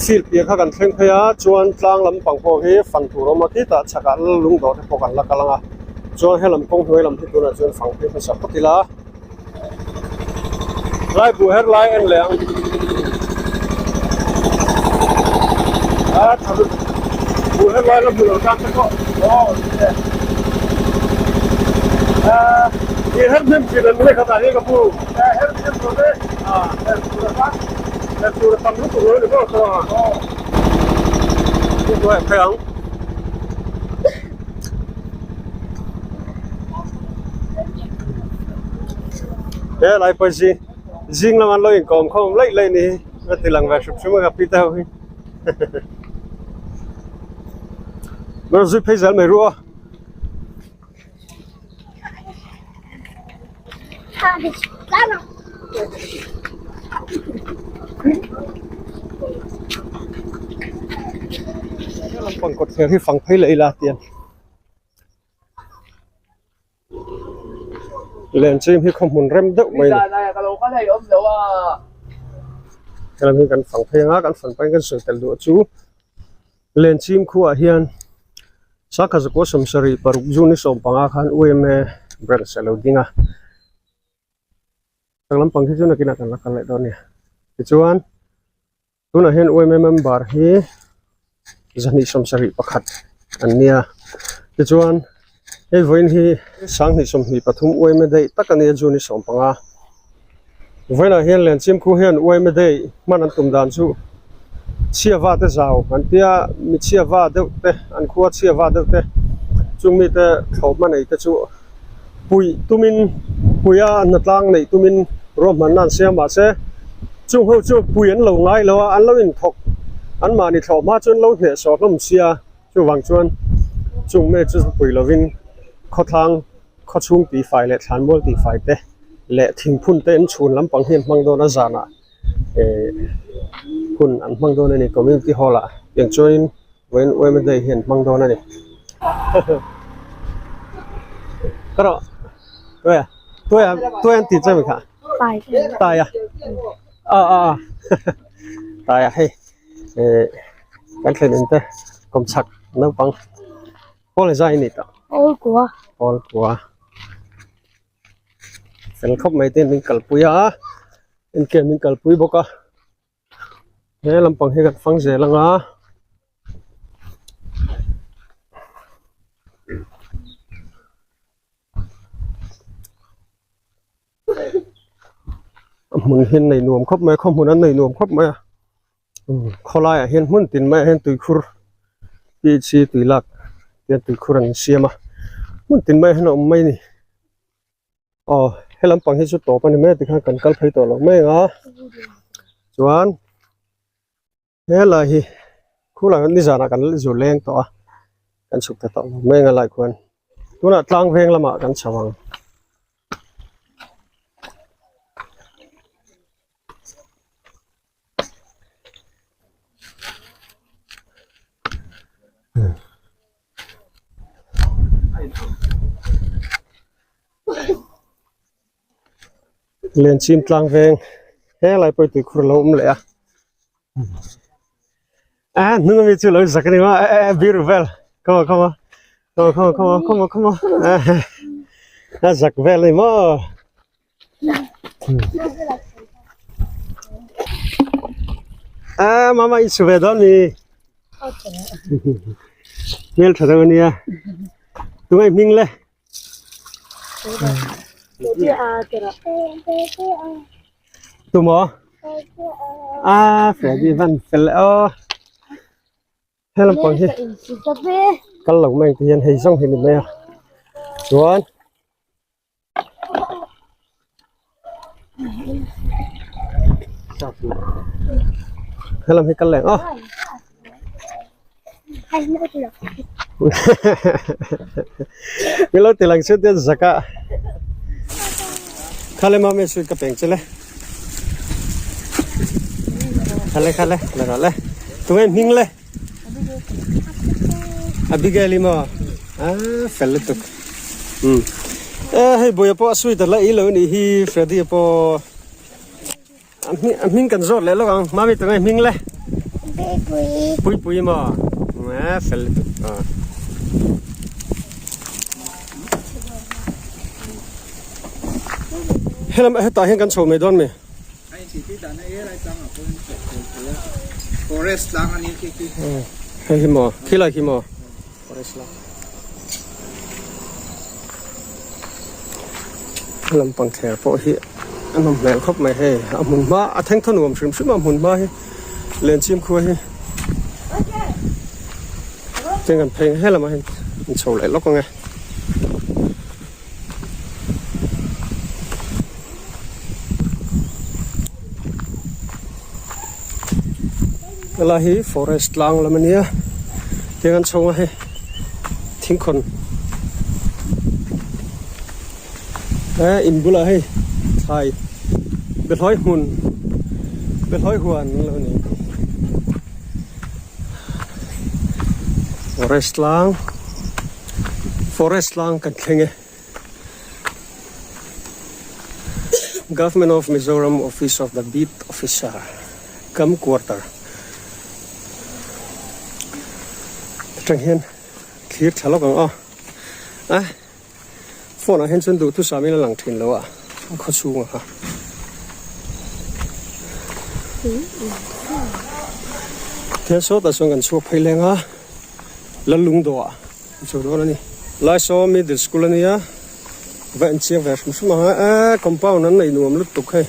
field piah kha kan thleng phei a chuan tlang lampang pawh hi fan tur a awm a khitah chhakah lung dawr te pawh kan la kal ang a chuan helam kawng hnuai lam hi tunah chuan fang phei hmasa phawt ila lai buh her lai en leh ang a tha lutuk buh her lai la hmu lo tan te pawh aw a i her hnem thin an ni khatah hi ka pu her hnem tur te a her tur a her tur a tam lutuk lo ni maw chuan aw hnuaiah phei ang. He lai pawh zing zing lama an lo inkawm khawm laih laih ni hi a ti lang ve hrim hrim a ka pi te ho hi rawn zui phei zel mai ru a. Lampang kawtthler hi fang phei leh ila tiang. Lenchim hi khaw hmun rem deuh mai a ni. Helam hi kan fang phei anga kan fang pahin kan sawi tel duh chu Lenchim khuaah hian Sakha zakua sawmsarih paruk June ni 15 khan UMA branch a lo ding a. Chak lampang hi chu nakinah kan la kal leh dawn a ni. Tichuan. Tunah hian UMA member hi 271 an nia tichuan hei vawiin hi 2023 UMA day tak a nia June ni 15 vawiinah hian Lenchim khu hian UMA day hman an tum dan chu chhiava te zau an tia mi chhiava deuh te an khua chhiava deuh te chung mite thlawhhma nei te chu puih tumin puia hnatlang neih tumin ruahmanna an siam mahse chung ho chu pui an lo ngai lo a an lo inthawk an mahni thlawh hma chu an lo hneh sawh hlawm sia chuvang chuan chung me chu pui lovin khawthlang khawchhung tihfai leh thlanmual tihfai te leh thingphun te an chhun lampang hi an hmang dawn a zanah eh hun an hmang dawn a ni community hall ah tiang chuanin Vawiin UMA day hi an hmang dawn a ni. Ka rawh. Tuai tuai tuai an ti che mi kha. Tai. Tai a. A a a. Tai a hei. Eh kan thlen in te kom chak naupang. Pawl zai ni ta. Pawl kua. Pawl kua. Fel khawp mai te min kalpui a. Enke min kalpui bawk a. He lampang hi kan fang zel ang a. A hmun hi an nei nuam khawp mai a khaw hmun an nei nuam khawp mai a khawlaiah hian hmun tin maiah hian tuikhur phc tui lak hian tuikhur an siam a hmun tin maiah hian a awm mai a ni. Aw he lampang hi chu tawp a ni mai a tikhan kan kal phei tawh lo mai ang a chuan helai hi khulai ah nizanah kan zu leng tawh a kan chhuk ta tawh lo mai ang a lai khuan tunah tlang veng lamah kan chho ang. Lenchim tlang veng helai pawh hi tuikhur a lo awm leh a a hnung ami chu lo zak a ni maw eh eh biru vel come on come on come on come on come on come on come on a zak vel a ni maw. A mama i su ve dawn mi hmel tha deuh a nia tunge hming le tumaw a Freddy van fel aw he lampang hi kal lo mai ang ti hian hei zawng hi ni mai a chuan. Helam hi kal leh ang aw. Min lo ti lang chu tian zak a. Khale mami sweet ka peng che le. Khale khale la rawh le. Tunge hming le. Abigail i maw? Ah fel lutuk. Umm eh hei buaia pawh a sweet a la ei lo anih hi Freddy-a pawh a hming a hming kan zawt leh lawk ang mami tunge hming le. Pui pui. Pui maw? Eh fel lutuk a. Helam hetah hian kan chho mai dawn mi? Forest tlang a ni khi khi. Hei hi maw? Khilai khi maw? Forest lam. Lampang thler pawh hi a nawm hmel khawp mai hei a hmun hma a thleng thaw nuam hrim hrim a hmun hma hi Lenchim khua hi tin kan phei he lamah hian an chho leh lawk ang e. Helai hi forest tlang lam a nia tiang an chhung a hei thingkhawn eh in bulah hei thlai behlawi hmun behlawi huan an lo nei forest tlang forest tlang kan thleng e. Government of Mizoram Office of the Beat Officer Kam Quarter atang hian thlir thla lawk ang aw a phone ah hian chuan duhthusam in a lang thin lo a a khaw chhungah kha tihian sawtah chuan kan chhuak phei leng a Lallungdawh ah. Chu dawn a ni. Laisaw Middle School a nia, va enchiang ve hrim hrim ang a, eh compound an nei nuam lutuk hei.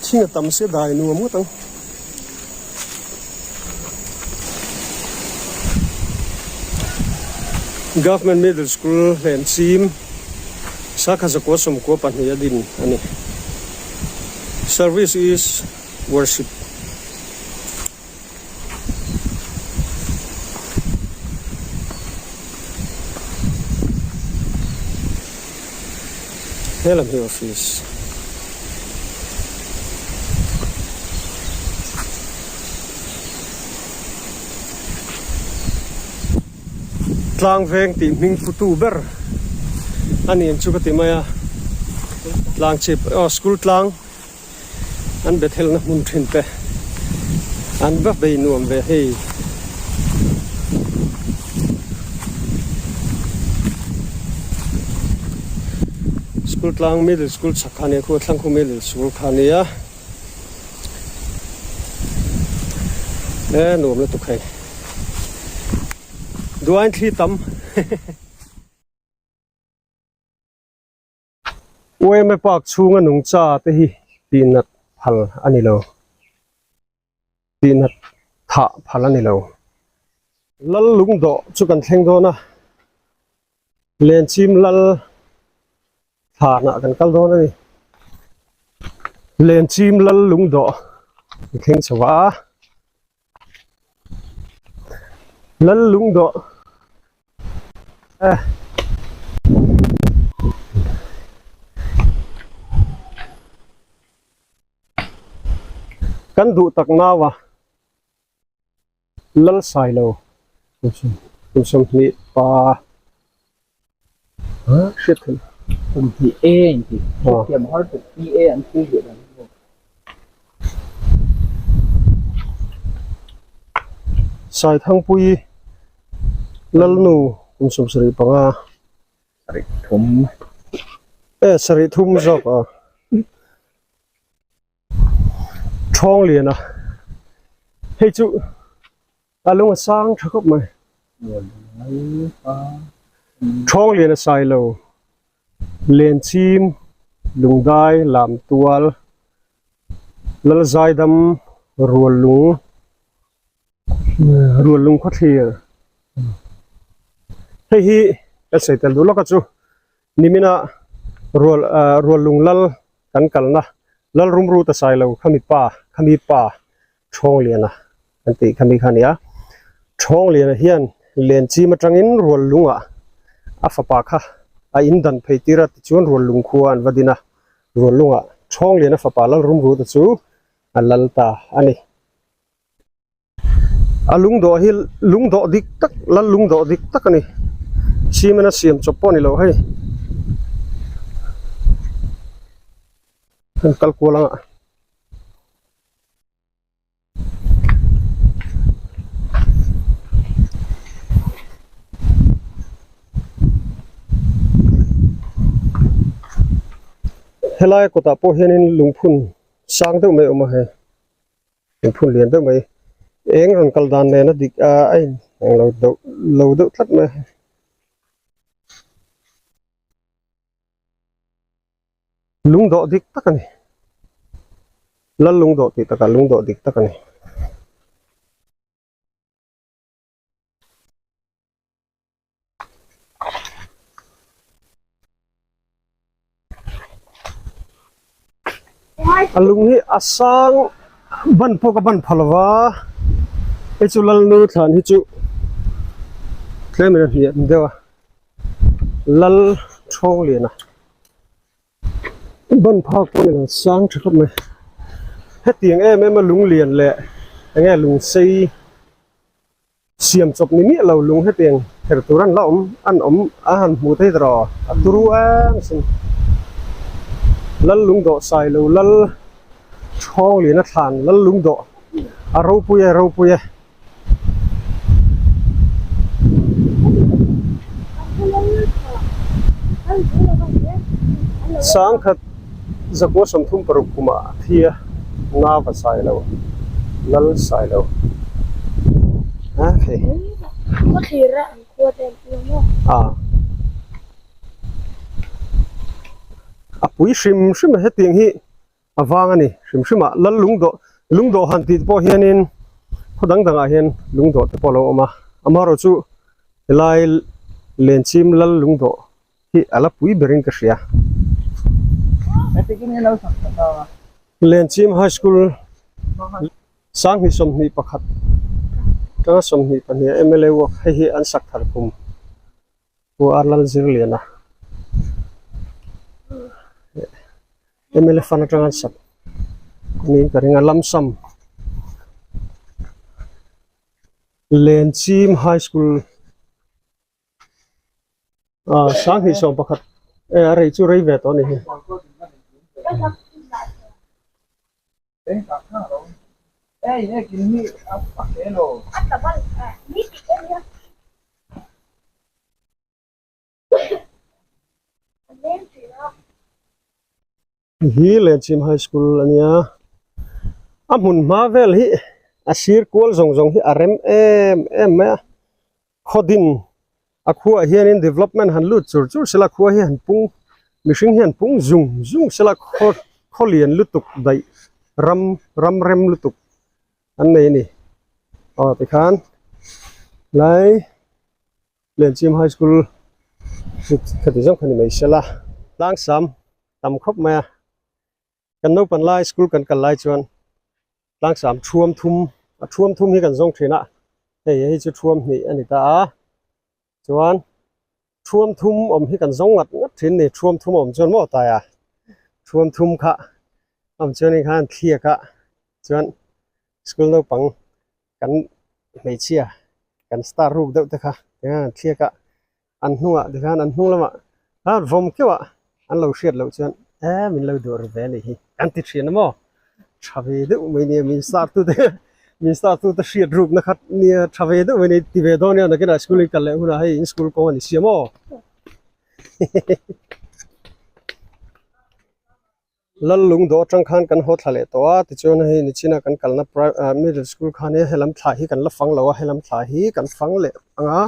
Thing a tam sia dai nuam ngawt ang. Government Middle School hlen chim Sakha zakua sawmkua pahnih a din a ni. Service is worship. He lam hi office. Tlang veng tih hming putu ber a ni ang chu ka ti mai a. Tlang chhip aw school tlang. An Bethel na hmun thin te an va bei nuam ve hei. School tlang middle school chhak kha nia khu thlang khu middle school kha nia e nuam lutuk hei duain thli tam. Uaime park chhunga nungcha te hi tihnat phal a ni lo. Tihnat thah phal a ni lo. Lal lungdawh chu kan thleng dawn a, Lenchim lal thlanah kan kal dawn a ni. Lenchim lal lungdawh kan thleng chho a. Lal lungdawh eh kan duh tak nau a lal sai lo kum 20 pa hriat theih kum hnih e in tih hriat thiam har tuk e a an phu ve dan bawk. Saithangpui Lalnu kum 75. Sarih thum. E sarih thum zawk a. Thawng lian a. Hei chu a lung a sang tha khawp mai. Thawng lian a sai lo. Lenchim, Lungdai, Lamtual, Lalzaidam, Ruallung, Ruallung khawthlir. Hei hi ka sawi tel duh lawk a chu. Nimina rual Ruallung lal kan kalna lal rumru ta sai lo khami pa khami pa Ṭhawngliana kan tih khami kha a ni a. Ṭhawngliana hian Lenchim aṭangin Ruallungah a fapa kha a in dan phei tir a tichuan Ruallung khua an va din a. Ruallungah Ṭhawngliana fapa lal rumru ta chu a lal ta a ni. A lungdawh hi lungdawh dik tak lal lungdawh dik tak a ni. Cement a siam chawp pawh a ni lo hei. Kan kal kual ang a. Helai kawtah pawh hianin lungphun sang deuh mai a awm a hei lungphun lian deuh mai eng rawn kal dan nen a dik a a in ang lo deuh lo deuh tlat mai a hei. Lungdawh dik tak a ni. Lal lungdawh tih takah lungdawh dik tak a ni. A lung hi a sang ban pawh ka ban pha lova hei chu lalnu thlan hi chu tlem in a hniam deuh a lal thawng lian a ban phak pawh a ni lo sang tha khawp mai hetiang em em a lung lian leh eng nge lung sei. Siam chawp ni miah lo lung hetiang kher tur an la awm an awm a han hmu thei ta rawh a turu em sin. Lal lung dawh sai lo lal thawng lian a thlan lal lung dawh a ropui e ropui e. Sangkhat zakua 36 kumah a thi a Nava sai lo. Lal sai lo a hei a a pui hrim hrim a hetiang hi a vang a ni hrim hrim a lal lungdawh lungdawh han tih te pawh hianin khaw dang dangah hian lungdawh te pawh a lo awm a amaherawhchu helai lenchim lal lungdawh hi a la pui berin ka hria. Lenchim High School Sanghnih 21 tanga 22 mla work hei hi an sak thar kum Pu R Lalzirliana mla fund atanga an sak niin ka ring a lamsam Lenchim High School Ah 21 e a rei chu rei ve tawh a ni hi. Hi Lenchim High School a nia a hmun hma vel hi a sir kual zawng zawng hi a rem em em mai a khawdin a khuaah hianin development han lut chur chur sela khua hi han pung mihring hi han pung zung zung sela khaw khaw lian lutuk daih ram ram rem lutuk an nei a ni aw tikhan lai. Lenchim High School chu khati zawng kha ni mai sela tlangsam tam khawp mai a kan naupan lai school kan kal lai chuan tlangsam thuam thum a thuam thum hi kan zawng thin a hei hei chu thuam hnih a ni ta a chuan thuam thum awm hi kan zawng ngat ngat thin a ni thuam thum a awm chuan maw tai a thuam thum kha a awm chuan khan thliak a chuan school naupang kan hmeichhia kan star ruk deuh te kha tikhan an thliak a an hnungah tikhan an hnung lamah khan vawm keuh a an lo hriat loh chuan e min lo duh ru ve a nih hi kan ti thin a maw tha ve deuh mai nia min star tu te min star tu te hriat ruk na khat nia tha ve deuh mai ni ti ve dawn nia nakinah school in kal leh hunah hei in school kawng a ni sia maw Lal lungdawh atang khan kan haw thla leh tawh a tichuan hei nichina kan kalna pri ah middle school khan hi helam thla hi kan la fang lo a helam thla hi kan fang leh ang a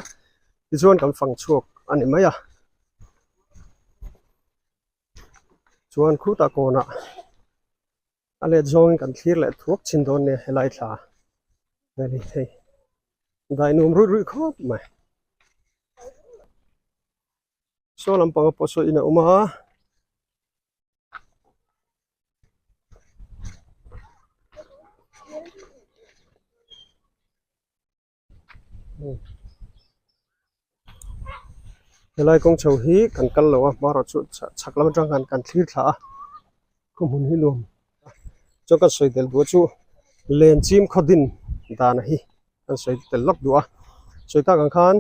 tichuan kan fang chhuak a ni mai a chuan khutah kawnah a let zawngin kan thlir leh thuak chin dawn nia helai thla vel hi hei dainuam ruih ruih khawp mai. Saw lampanga pawh saw in a awm a. Helai kawng chho hi kan kal lo a hmarawh chu chhak lam atang khan kan thlir thla a khaw hmun hi nuam chuan kan sawi tel duh a chu lenchim khaw din dan hi kan sawi tel lawk duh a sawi tak ang khan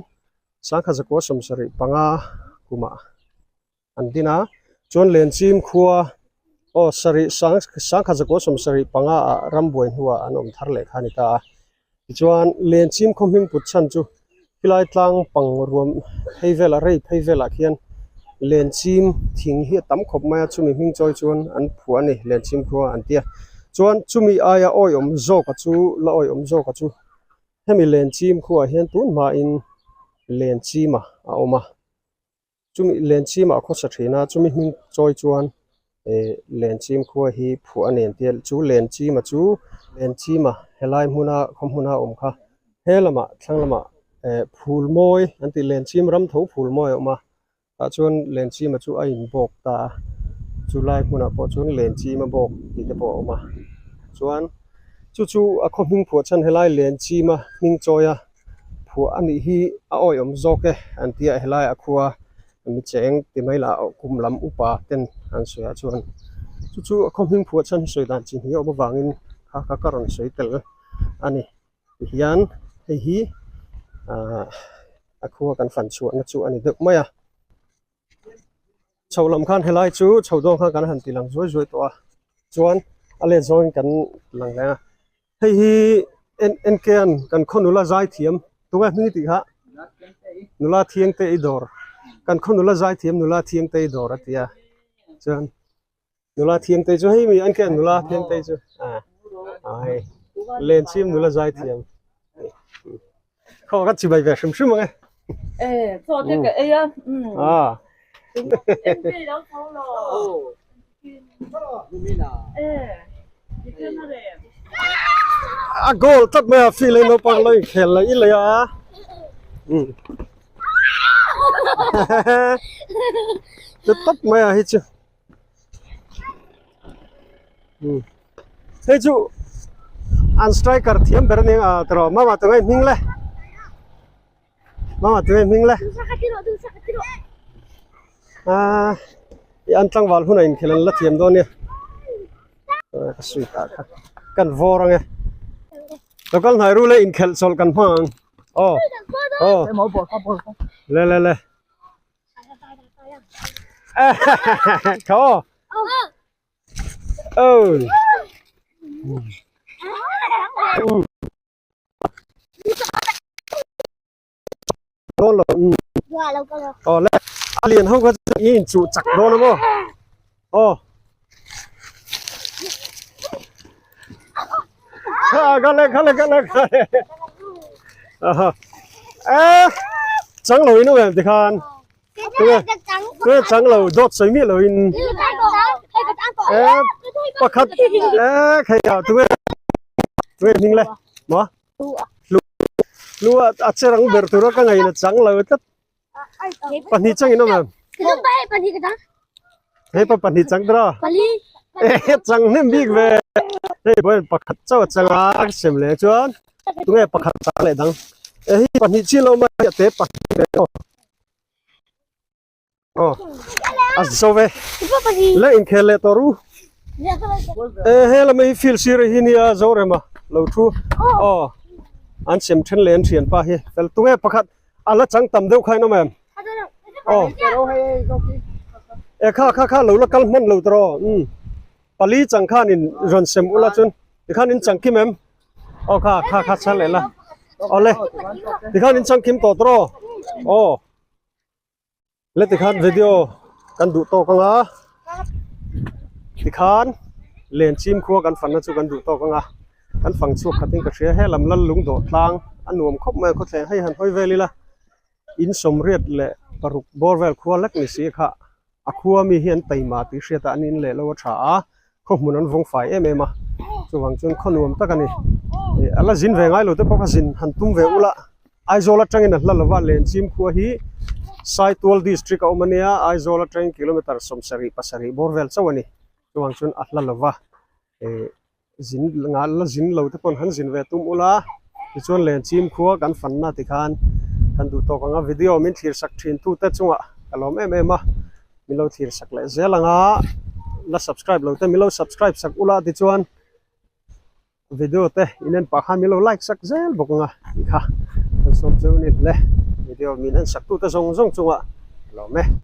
sangkhat zakua 75 kumah an din a chuan lenchim khua aw sarih sang sangkhat zakua 75 ah rambuai hnuah an awm thar leh kha a ni ta a tichuan lenchim khaw hming put chhan chu khilai tlang pang ruam phei velah rei phei velah khian. Lenchim thing hi a tam khawp mai a chumi hming chawi chuan an phuah a ni Lenchim khua an tia chuan chumi aia awih awm zawk a chu la awih awm zawk a chu hemi Lenchim khuaah hian tun hmain Lenchima a awm a. Chumi Lenchimah a khawsa thin a, chumi hming chawi chuan eh Lenchim khua hi phuah a ni an tia, chu Lenchima chu Lenchima helai hmuna khaw hmuna a awm kha he lamah thlang lamah eh phul mawi an tih Lenchim ram tho phul mawi a awm a, tah chuan Lenchima chu a inbawk ta a, chulai hmunah pawh chuan Lenchima bawk tih te pawh a awm a, chuan chu chu a khaw hming phuah chhan helai Lenchima hming chawi a. Phuah a nih hi a awihawm zawk e an ti a helai a khua mi cheng ti mai lah kum lam upa ten an sawi ah chuan chu chu a khaw hming phuah chhan hi sawi dan chi hnih a awm avangin kha kha ka rawn sawi tel a ni tihian hei hi ahh a khua kan fan chhuahna chu a ni deuh mai a. Chho lam khan helai chu chho dawn khan kan han ti lang zuai zuai tawh a chuan a let zawngin kan lang leh a hei hi N K an kan khaw nula zai thiam tunge hming tih kha nula thiang te i dawr kan khaw nula zai thiam nula thiang te i dawr a ti a chuan nula thiang te chu hei mi N K an nula thiang te chu a hei lenchim nula zai thiam. Khaw ka chibai ve hrim hrim ang e. E, chaw te ka ei a. Ah. A goal tlat mai a field hi naupang lo inkhel la i lei a. Chu tawp mai a hi chu. Hei chu an striker thiam ber ania ah tawh mama tunge hming le mama tunge hming le ah an tlangval hunah inkhel an la thiam dawn nia ka sweet ah kha kan vawr ang e local hnai rule inkhelh chawlh kan hmang ang aw aw le le le. Kho. Ừ. Ừ. Dawn lo. Ừ. Aw le. A lian ho kha chu i inchuh chak dawn a maw? Aw. Ha kha le kha le kha le kha le. Aha. Eh. Chang lo in awm tikhan. Tunge tunge chang lo dawt sawi miah lo in. Eh pakhat eh khei ah tunge tunge hming le maw lu lu a a che rang ber tura ka ngaih na chang lo tlat. Pahnih chang in awm em? Hei pa pahnih chang tawh a. Eh chang hnem bik ve. Hei pawh hian pakhat chauh a chang a a sem leh chuan tunge pakhat chang leh dang. Eh hei pahnih chiah lo mai a te pahnih ve aw. Aw a zo ve. Le inkhel leh tawh ru. Eh he lam hi field sir hi nia Zorema lo thu. Aw an sem then leh an thianpa hi fel tunge pakhat A la chang tam deuh kha in awm em? Aw. E kha kha kha lo la kal hman lo tawh umm. Pali chang khan in rawn sem ula chuan tikhan in chang kim em? Aw kha kha kha chhan leh la. Aw le. Tikhan in chang kim tawh tawh aw. Le tikhan video kan duh tawk anga tikhan lenchim khua kan fanna chu kan duh tawk anga kan fang chhuak khatin ka hria helam lal lung dawh tlang a nuam khawp mai a khawthleng hei han hawi vel ila in sawmriat leh paruk bawr vel khua lek ni si kha a khua mi hi an taima tih hriat ah an in leh lo a tha a khaw hmun an vawng fai em em a chuvang chuan khaw nuam tak a ni ih a la zin ve ngai lo te pawh kha zin han tum ve ula Aizawl atangin a hla lova Lenchim khua hi Saitual district a awm a nia Aizawl atangin kilometer 70 pasarih bawr vel chauh a ni chuvang chuan a hla lova ih zin nga la zin lo te pawn han zin ve tum ula tichuan Lenchim khua kan fanna tikhan kan duh tawk ang a video min thlir sak thin tu te chungah ka lawm em em a. Min lo thlir sak leh zel ang a, la subscribe lo te min lo subscribe sak ula tichuan video te in en pah khan min lo like sak zel bawk ang a tih kha kan sawm chu ni hle video min en sak tute zawng zawng chungah ka lawm e.